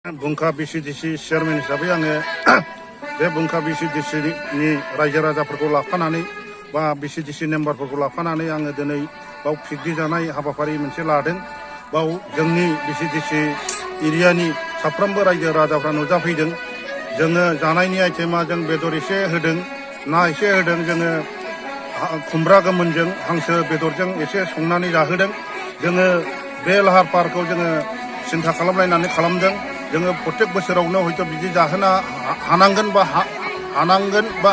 बुंखा बिसिडिसि chairman हिसाबै आङो बे बुंखा बिसिडिसिनि रायजो राजाफोरखौ लाफानानै बा बिसिडिसि मेम्बारफोरखौ लाफानानै आङो दिनै बाव पिकनिक जानाय हाबाफारि मोनसे लादों। बाव जोंनि बिसिडिसि एरियानि साफ्रोमबो रायजो राजाफ्रा नुजाफैदों। जोङो जानायनि आइटेमा जों बेदर एसे होदों, ना एसे होदों, जोङो खुमब्रा गोमोनजों हांसो बेदरजों एसे संनानै जाहोदों। जोङो बे लाहार फाहारखौ जोङो सिन्था खालामलायनानै खालामदों। जोङो प्रत्येक बोसोरावनो हयथ' बिदि जाहोनो हानांगोन बा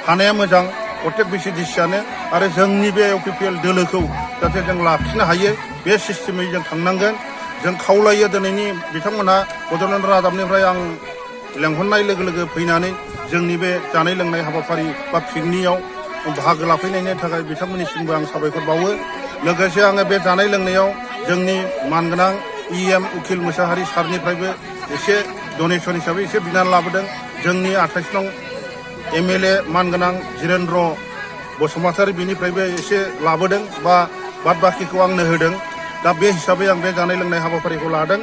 हानाया मोजां प्रत्येक बिसिडिसियानो आरो जोंनि बे इउपिपिएल दोलोखौ जाहाथे जों लाखिनो हायो बे सिस्टेमै जों थांनांगोन। जों खावलायो दिनैनि बिथांमोनहा बड'लेण्ड रादाबनिफ्राय आं लेंहरनाय लोगो लोगो फैनानै जोंनि बे जानाय लोंनाय हाबाफारि बा पिकनिकआव बाहागो लाफैनायनि थाखाय बिथांमोननिसिमबो आं साबायखर बावो। लोगोसे आङो बे जानाय लोंनायाव जोंनि मानगोनां EM उकिल मोसाहारि सारनिफ्रायबो एसे डनेसन हिसाबै एसे बिनानै लाबोदों। जोंनि 28 नं MLA मानगोनां जिरेन्द्र बसुमतारी बिनिफ्रायबो एसे लाबोदों बा बाद बाखिखौ आंनो होदों। दा बे हिसाबै आं बे जानाय लोंनाय हाबाफारिखौ लादों।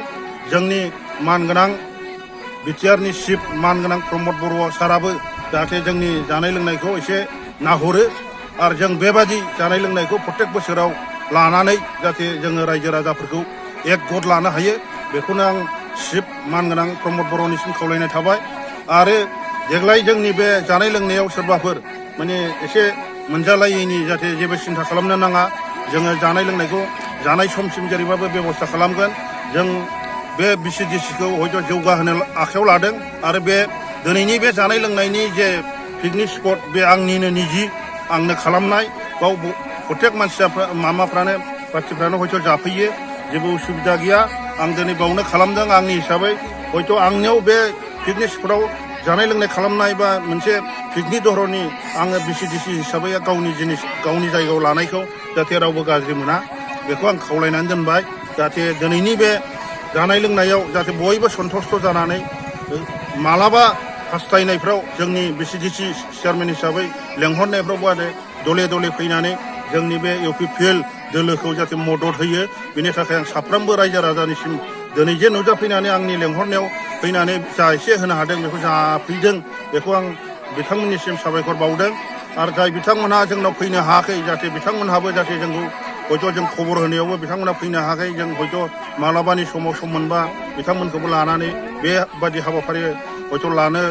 जोंनि मानगोनां बिटिआरनि चिफ मानगोनां प्रमद बर' साराबो जाहाथे जोंनि जानाय लोंनायखौ एसे नाहरो आरो जों बेबादि जानाय लोंनायखौ प्रत्येक बोसोराव लानानै जाहाथे जोङो रायजो राजाफोरखौ एक गद लानो हायो बेखौनो आं चिफ मानगोनां प्रमद बर'निसिम खावलायनाय थाबाय। आरो देग्लाय जोंनि बे जानाय लोंनायाव सोरबाफोर माने एसे मोनजालायैनि जाहाथे जेबो सिन्था खालामनो नाङा। जोङो जानाय लोंनायखौ जानाय समसिम जेरैबाबो बेबस्था खालामगोन। जों बे बिसिडिसिखौ हयथ' जौगाहोनो आखायाव लादों आरो बे दिनैनि बे जानाय लोंनायनि जे पिकनिक स्पट बे आंनिनो निजि आंनो खालामनाय। बाव प्रत्येक पार्टिफ्रानो हयथ' जाफैयो, जेबो उसुबिदा गैया। आं दिनै बावनो खालामदों आंनि हिसाबै। हयथ' आंनियाव बे पिकनिक स्पटआव जानाय लोंनाय खालामनाय बा मोनसे पिकनिक धरननि आङो बिसिडिसि हिसाबै गावनि जिनिस गावनि जायगायाव लानायखौ जाहाथे रावबो गाज्रि मोना बेखौ आं खावलायनानै दोनबाय। जाहाथे दिनैनि बे जानाय लोंनायाव जाहाथे बयबो सन्थुष्ट जानानै मालाबा हास्थायनायफ्राव जोंनि बिसिडिसि चेयारमेन हिसाबै लेंहरनायफ्रावबो आरो दले दले फैनानै जोंनि बे इउपिपिएल दोलोखौ जाहाथे मदद होयो। बेनि थाखाय आं साफ्रोमबो रायजो राजानिसिम दिनै जे नुजाफैनानै आंनि लेंहरनायाव फैनानै जा एसे होनो हादों बेखौ जाफैदों बेखौ आं बिथांमोननिसिम साबायखर बावदों। आरो जाय बिथांमोनहा जोंनाव फैनो हायाखै जाहाथे बिथांमोनहाबो जाहाथे जोंखौ हयथ' जों खबर होनायावबो बिथांमोनहा फैनो हायाखै। जों हयथ' मालाबानि समाव सम मोनबा बिथांमोनखौबो लानानै बेबादि हाबाफारि हयथ' लानो